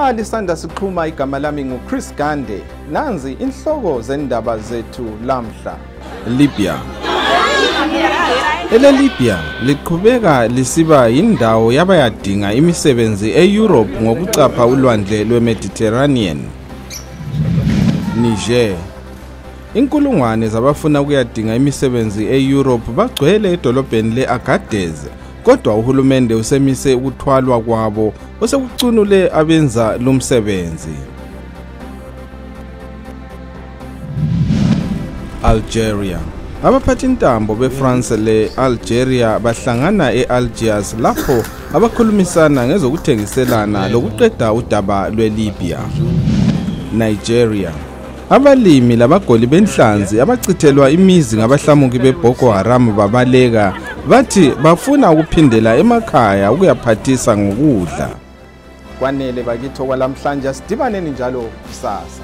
Lanxa lisanda sixhuma, igama lami nguChris Gande. Nanzi inhloko zendaba zethu lamhla. Libya. EleLibya liqhubeka lisiba yindawo yabayadinga imisebenzi e-Europe ngokucapha ulwandle lweMediterranean. Niger. Inkulungwane zabafuna ukuyadinga imisebenzi e-Europe bagcwele edolobheni le-Agadez, kodwa uhulumende usemise ukuthwalwa kwabo osekucunule abenza lumsebenzi. Algeria. Abaphathintambo beFrance le-Algeria bahlangana e-Algiers lapho abakhulumisana ngezokuthengiselana lokuqeda udaba lweLibya. Nigeria. Abalimi labagoli benhlanzi abachithelwa imizi ngabahlamuki beBoko Haram babaleka, bathi bafuna ukuphindela emakhaya ukuyaphathisa ngokudla. Kwanele bakithi okwalamhlanje, sidibaneni njalo kusasa.